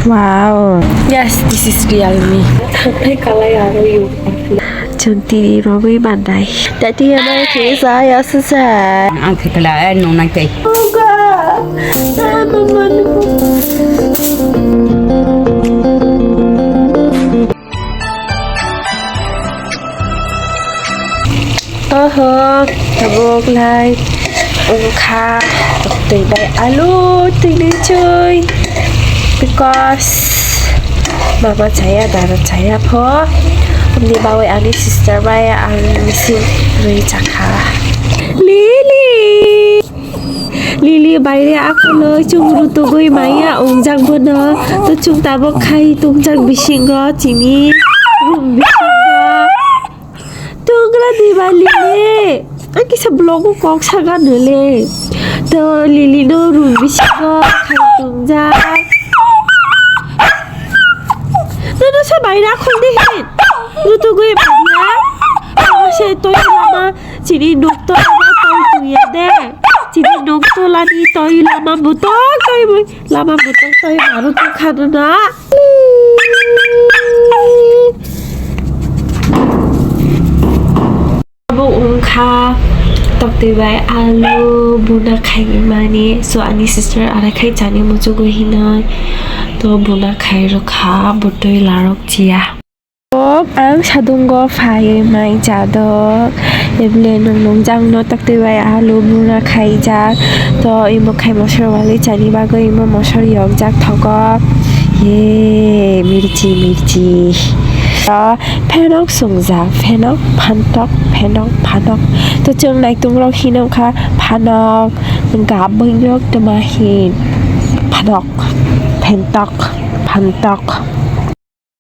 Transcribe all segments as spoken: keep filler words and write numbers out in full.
Wow. Yes, this is real me. Thangthai kalai aro you. Chwng tini romwi mannai. Tati ano kisa ya sasa. Ang thikla, eh, nung nang tei. Oho, tabuk lai wngkha twi bai alu twi nwi chui, because mama chaya, dada chaya pho, aboni bagwi ani sister bai ang sing rwi chakha. Lily! Lily baire akholo chwng rutugwi maya wngjak bono. To chwng tabuk khai tongjak bisingo chini room bisingo. Tongra diba Lily? Ang kisa vlog o kok saga nole. To Lily no room bisingo khai tongjak. Nono sa baire akhol de hin. Rutugwi maya. Amo se toi lama. Chini nok to ama toi tuya de. Chini nok to lani toi lama butong toi bui. Lama butong toi maru to khana na. Abo wngkha toktwi bai alu buna khai mani. So ani sister ara khai chani muchugwi hinoi. To buna khai rwkha butwi larok chiya. Ang sadungo phaiwi mai jadok. Eble nung nungjak no toktwi bai alu buna khaijak. To imo khai mosor wali chani bagwi imo mosor yokjak thogo. Ye, mirchi, mirchi. To phenok sungjak, phenok phantok, phenok phanok. To chwng naitung rok hino kha phanok, gabwi rok tma hin. Phanok, phentok, phantok.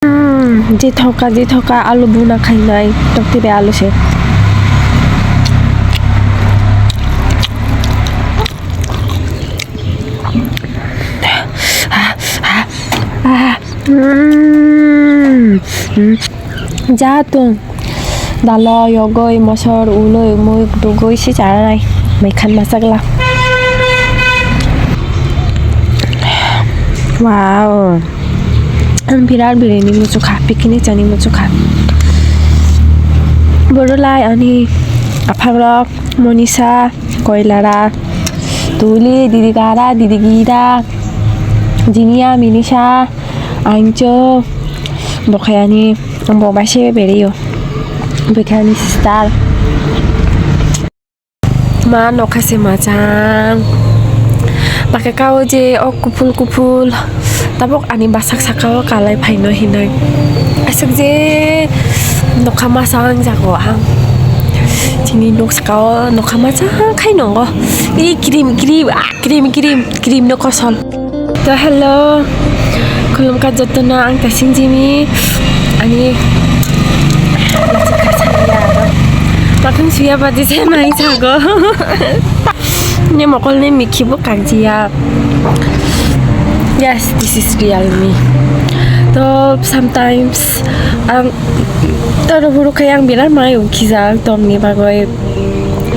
Hmm, je thoka, je thoka, alu buna khainai, tokti bai alu se. Hmm, hmm. Ja tong. Dalo yogoi mosor uloi mui dugoi si chanai. Mai khan masakla. Wow. Ang birat birini muchukha, picnic chani muchukha. Borolai ani aphangrok Monisa, Koilara, Tuli, Didi Gara, Didi Gira, Jinia, Minisa, Angcho, Bokhayani, bo bai se bereyo. Bokhayani sister. Ma nokha se majang. Bakhe kao je o kuphul kuphul. Tabuk ani basak saka o kalai phaino hinoi. Aswk je nokha masa ang jago ang. Chini nok saka o nokha masa khai nongo. I cream, cream, ah, cream, cream, cream no kosol. To hello, khulumkha jotono ang Tasing Jimi, ani makhang suya baji se nai sago. Ni mokol ni mikhi bo kangjiya. Yes, this is real me. To sometimes ang toro huru khe ang birat mai ukhijak tomni bagwi.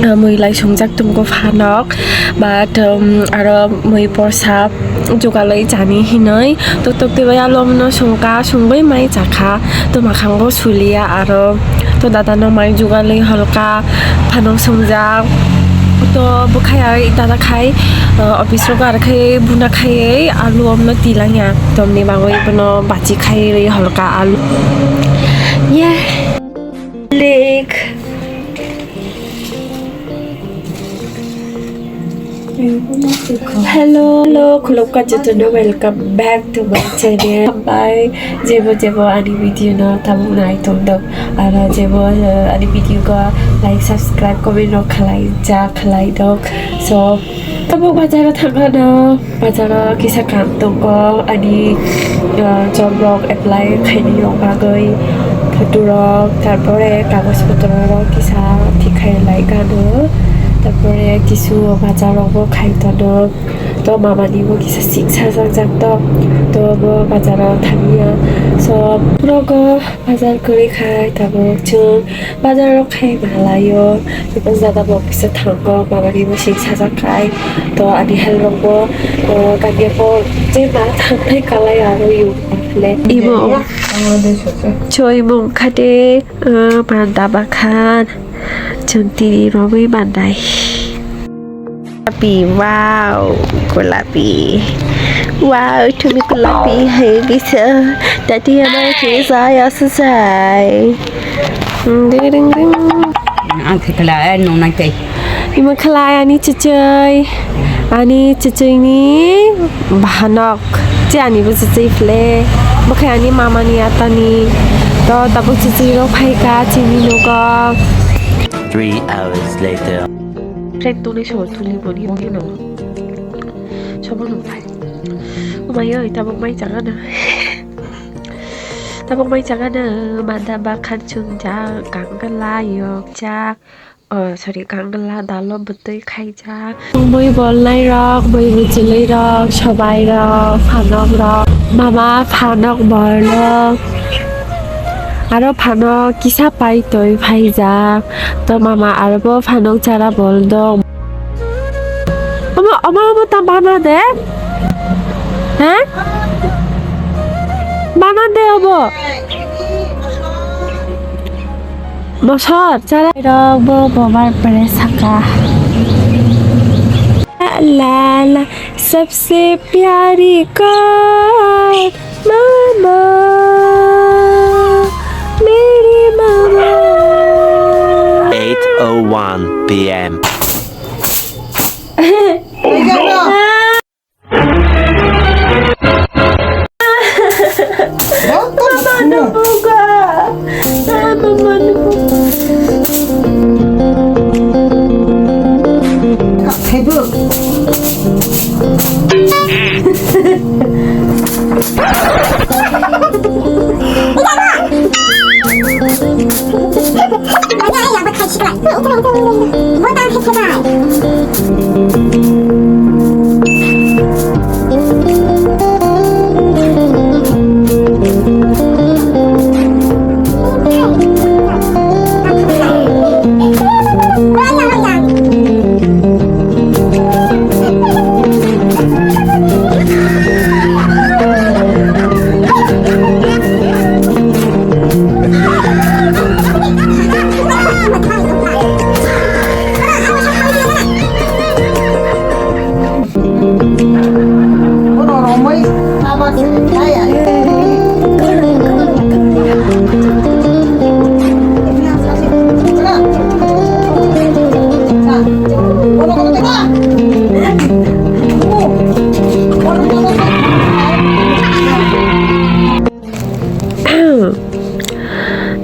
Mui lai sungjak tongo phanok, but, um, aro mui porsa jugalwi chani hinwi to tokti bai alomno sungka, sungwi mai chakha, to makhango suliya aro to dadano mai jugalwi holka phanok sungjak, to bwkhai dada khai, uh, office rogo aro khai buna khaiwi alu omno tilangya, tomni bagwi bono bachi khaiwi holka alu. Yeah. Lik. Hello, hello, khulumkha jotono, welcome back to my channel. Hambai, jebo jebo ani video no tabuk nai tongdok. Aro jebo, eh, ani video go like, subscribe, comment rok khlai ja, khlai dok. So, tabuk bazar o thangkha no. Bazaro kisa kam tongo, ani, uh, job rok apply khainai rok bagwi photo rok, tarpore kagoj potro rok kisa thik khai lai kano, tarpore kisu bazar rok bo khai tono, to mama ni bo kisa sik sajak jak to, to bo bazaro thangya, so nogo bazar kwrwi khai tabuk chwng. Bazar rok khai malaio, bebak jaga bo kisa thango, mama ni bo sik sajak khai, to ani help rok bo, o, kanya bo Eba thangthai kalai aro yung le. Imo. Choimung khate, ah, panda bakhan. Chwng tini romwi bandai. Gulapi, wow, gulapi. Wow, tumi gulapi hai bisa. Tati ama kisa ya susai. Ding, ding, ding. Ang thikla, eh, nung nang tei. Imo khlai ani chichai. Ani chichai ni bahanok. Che ani bo chichai phle. Bo khe ani mama ni atani. To tabuk chichai rok phai kha chini nogo. Three hours later. Friend tuni so tuli boni bino. Sobo no phai. Umai oi tabuk mai changa na. Tabuk mai changa na. Mada bakhan chungjak, kangala yok jak. Oh, sorry, kangala dalo bwtwi khaijak. Mui bolnai rok, mui bwchwlwi rok, sobai rok, phanok rok, mama phanok bolno. Aro phanok kisa pai toi phaijak. To mama aro bo phanok chara boldo. Omo, omo, omo ta bana de. Ha? Bana de obo. Mosor, chara. Rok bo bobar pore saka. La la, sabse pyari kar mama, meri mama. Eight oh one P M.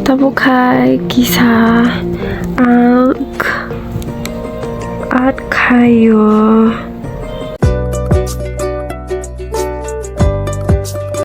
Tabuk khai kisa ang at khaio.